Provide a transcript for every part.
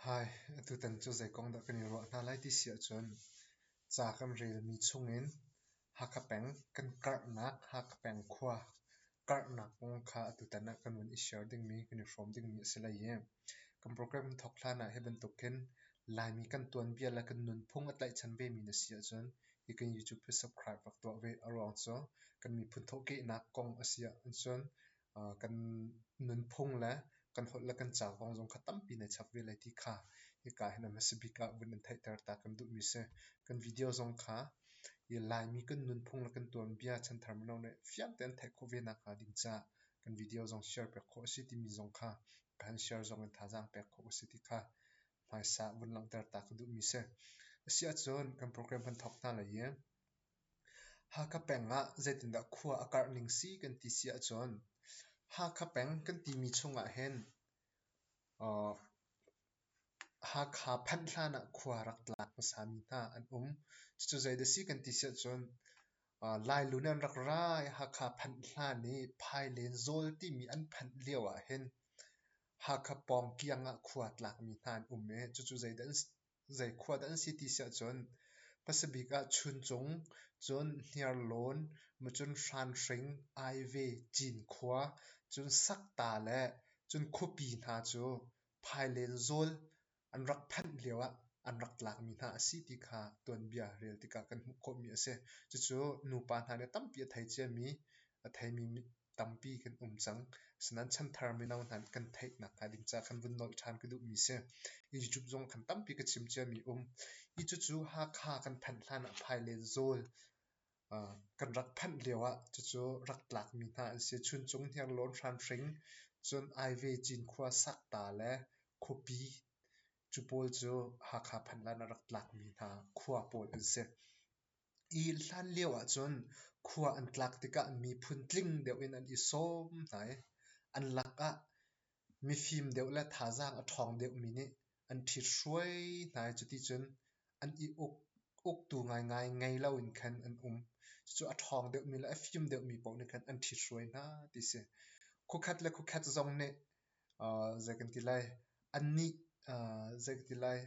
Hi, atutan cu zei kong dah kan i ruah hna lai ti si ahcun ca kan relmi chungin Hakha peng kan karhnak Hakha peng khua karhnak kong kha atutan ah kan vun i share dingmi kan i hrawm dingmi a si lai i kan program kan thawk hlan ah hi bantuk hin Laimi kan tuanbia le kan nunphung a tlaihchan vemi na si ahcun hi kan YouTube hi subscribe rak tuah ve. A ruang cu kan miphun thawhkehnak kong a si ahcun kan nunphung le kan holh le kan ca kong zong kha tampi na chap ve lai ti kha hika hin a hmasa bik ah vun in theihter ta kan duhmi si. Kan video zong kha i Laimi kan nunphung le kan tuanbia chanthar mino nih fiang tein theih khawh ve nakhnga ding caah kan video zong share pek khawh a si timi zong kha kan share zong in thazaang pek khawh a si ti kha hmaisa vun langhter ta ka duhmi si. Asiahcun kan program kan thawk hna lai i Hakha peng ah zeitindah khua a karh ning si kan ti si ahcun Hakha peng kan timi chungah hin Hakha phanh hlan ah khua rak tlak hmasami hna an um. Cucu zeidah si kan ti si ahcun Lailu nih an rak ra i Hakha phanh hlan i Phailen zawl timi an phanh lio ah hin Hakha pawngkiang ah khua tlakmi hna an um i cucu zeidah an Zei khua dah an si ti si ahcun hmasabik ah Chuncung, cun Hniarlawn, cun Hranhring, Aive, Cinkhua, cun Sakta le cun khuapi hna cu Phailen zawl an rak phanh lioah an rak tlakmi hna a si ti kha tuanbia rel tikah kan hmuh khawhmi a si. Cucu nupa hna nih tampi a thei ciami, a theimi tampi kan um cang. Asinain chanthar mino hna nih kan theih nakhnga ding caah khan vun nolh ṭhan ka duhmi si. YouTube zong khan tampi ka chim ciami um. Hi cucu Hakha kan phanh hlan ah Phailen zawl kan rak phanh lio ah cucu rak tlakmi hna an si. Chuncung Hniarlawn Hranhring, cun Aive Cinkhua Sakta le Khuapi cu pawl cu Hakha phanh hlan ah rak tlakmi hna khua pawl an si. I hlanlio ahcun khua an tlak tikah miphun tling deuh in an i sawm hna i an lakah mifim deuh le thazaang a ṭhawng deuhmi nih an ṭhithruai hna i cuticun an i uk uktu ngaingai ngei loin khan an um. Cucu a ṭhawng deuhmi le a fim deuhmi paoh nih khan an ṭhithruai hna ti si. Khuakhat le khuakhat zong nih zei kan ti lai, annih zei kan ti lai,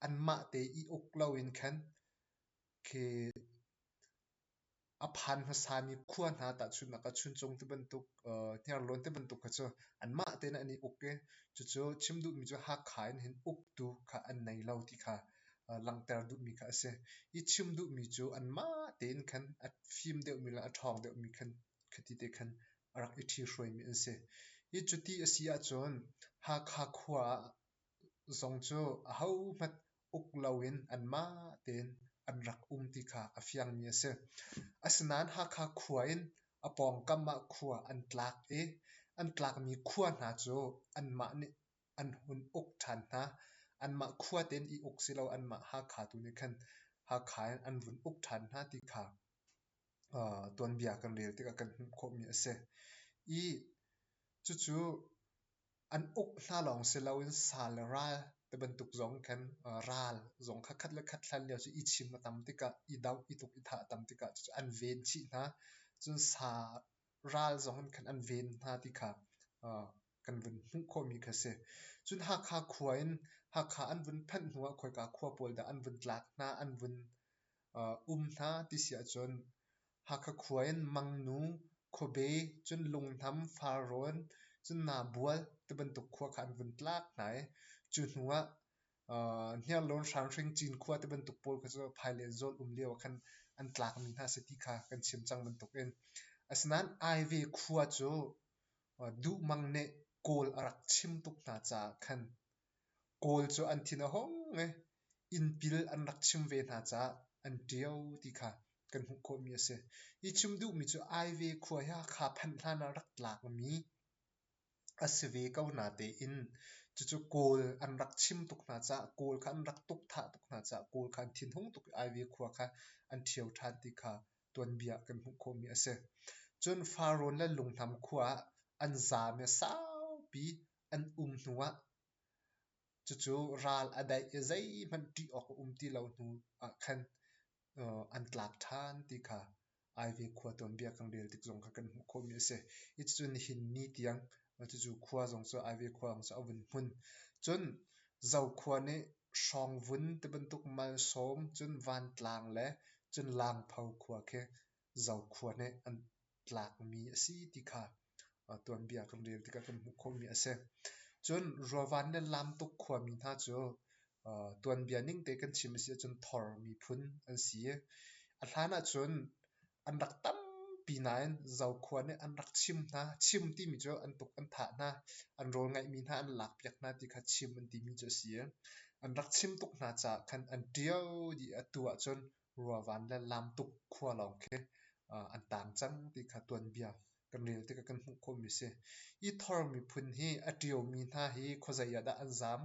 anmah te i uk loin khan Khi a phan hmasami khua hna tahchunhnak ah Chuncung tibantuk, Hniarlawn tibantuk kha cu anmah tein an i uk i cucu chim duhmi cu Hakha in hin uktu kha an nei lo ti kha langhter duhmi kha a si. I chim duhmi cu anmah tein khan a fim deuhmi le a ṭhawng deuhmi khan khati te khan a rak i ṭhihruaimi an si. Hi cuti a si ahcun Hakha khua ah zong cu ahohmanh uk loin anmah tein an rak um ti kha a fiangmi a si. Asinain Hakha khua in a pawngkam ah khua an tlak i an tlakmi khua hna cu anmah nih an hun uk ṭhan hna. Anmah khua tein i uk si lo anmah Hakha tu nih khan Hakha in an vun uk ṭhan hna ti kha tuanbia kan rel tikah kan hmuh khawhmi a si. I cucu An uk hna lawng si loin sa le ral tibantuk zong khan ral zong kha khat le khat hlan lio cu i chim a tam tikah i doh, i tuk, i thah a tam tikah cucu an ven chih hna. Cun sa ral zong in khan an ven hna ti kha kan vun hmuh khawhmi kha si. Cun Hakha khua in Hakha an vun phanh hnuah khoika khua pawl dah an vun tlak hna, an vun um hna ti si ahcun Hakha khua in Mangnu, Khuabe, cun Lunghnam, Farrawn, cun Nabual tibantuk khua kha an vun tlak hna i cu hnu ah Hniarlawn, Hranghring, Cinkhua tibantuk pawl kha cu Phailen zawl um lio ah khan an tlakmi hna a si ti kha kan chim cang bantukin. Asinain Aive khua cu Duhmang nih Kawl a rak chim tuk hna caah khan Kawl cu an thin a hung i innpil an rak chim ve hna caah an ṭio ti kha kan hmuh khawhmi a si. Hi chim duhmi cu Aive khua hi Hakha phanh hlan ah rak tlakmi a si ve ko natein cucu Kawl an rak chim tuk hna caah Kawl kha an rak tuk thah tuk hna caah Kawl kha an thinhung tuk i Aive khua kha an ṭhio ṭhan ti kha tuanbia kan hmuh khawhmi a si. Cun Farrawn le Lunghnam khua ah an zaam i saupi an um hnuah cucu ral a daih i zeihmanh ṭih awk a um ti lo hnu ah khan an tlak ṭhan ti kha Aive khua tuanbia kan rel tik zong kha kan hmuh khawhmi a si. Hi cucu nihin ni tiang cucu khua zong cu Aive khua zong cu a vun hmun. Cun Zokhua nih Hrawngvun tibantuk Malsawm cun Vantlang le cun Langpho khua khi Zokhua nih an tlakmi a si ti kha tuanbia kan rel tikah kan hmuh khawhmi a si. Cun Ruavan le Lamtuk khuami hna cu tuanbia ning te kan chim a si ahcun Thor miphun an si i a hlan ahcun an rak tampi nain Zokhua nih an rak chim hna. Chim timi cu an tuk an thah hna, an rawl ngeihmi hna an lakpiak hna ti kha chim an timi cu a si i an rak chim tuk hna caah khan an ṭio dih. Atu ahcun Ruavan le Lamtuk khua lawng khi an tang cang ti kha tuanbia kan rel tikah kan hmuh khawhmi a si. Hi Thor miphun hi a ṭiomi hna hi khuazei ah dah an zaam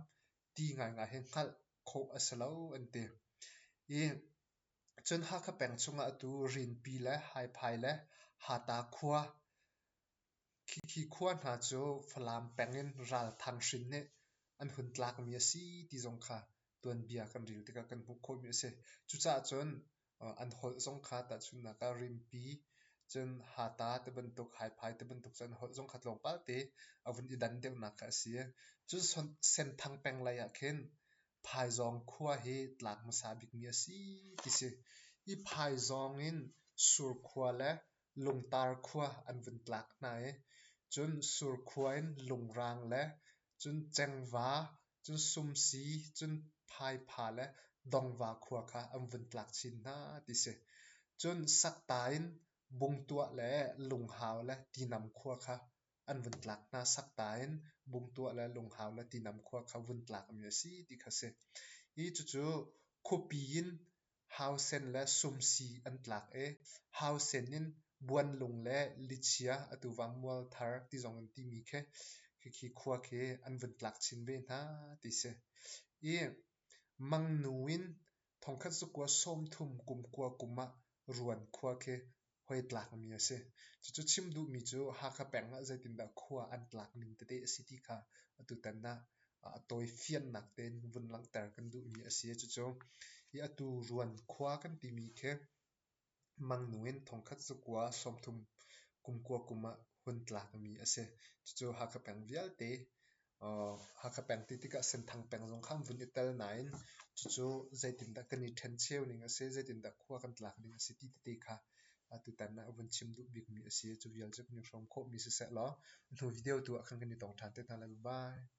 ti ngaingai hi hngalh khawh a si lo an ti. I cun Hakha peng chungah atu Rinpi le Haiphai le Hata khua Khi khua hna cu Falam peng in Ralthang hrin nih an hun tlakmi a si ti zong kha tuanbia kan rel tikah kan hmuh khawhmi a si. Cucaah cun an holh zong kha tahchunhnak ah Rimpi, cun Hata tibantuk, Haiphai tibantuk cu an holh zong kha tlawmpal te a vun i dan deuhnak kha a si. Cun Senthang peng lei ah khin Phaizawng khua hi tlak hmasa bikmi a si ti si. Hi Phaizawng in Surkhua le Lungtar khua an vun tlak hna i cun Surkhua in Lungrang le cun Cengva, cun Sumsi, cun Phaipha le Dongva khua kha an vun tlak chin hna ti si. Cun Sakta in Bungtuah le Lunghau le Tinam khua kha an vun tlak hna. Sakta in Bungtuah le Lunghau le Tinam khua kha vun tlakmi a si ti kha si. Hi cucu khuapi in Hausen le Sumsi an tlak i Hausen in Buanlung le Lichia atu Vangmualthar ti zong in timi khi khikhi khua khi an vun tlak chin ve hna ti si. I Mangnu in thongkhat zakua 30 kum kua kum ah Ruan khua khi hoi tlakmi a si. Cucu chim duhmi cu Hakha peng ah zeitindah khua an tlak ning tete a si ti kha atutan ah a tawi fiannak tein vun langhter kan duhmi a si. Cucu hi atu Ruan khua kan timi khi Mangnu in thongkhat zakua 30 kum kua kum ah hun tlakmi a si. Cucu Hakha peng vialte Hakha peng ti tikah Senthang peng zong kha an vun i tel nain cucu zeitindah kan i ṭhencheu ning a si, zeitindah khua kan tlak ning a si ti tete kha tutan ah vun chim duh bikmi a si. Cu vial cu kan i hrawm khawhmi siseh law hnu video tu ah khan kan i tong ṭhan te hna lai. Bye bye.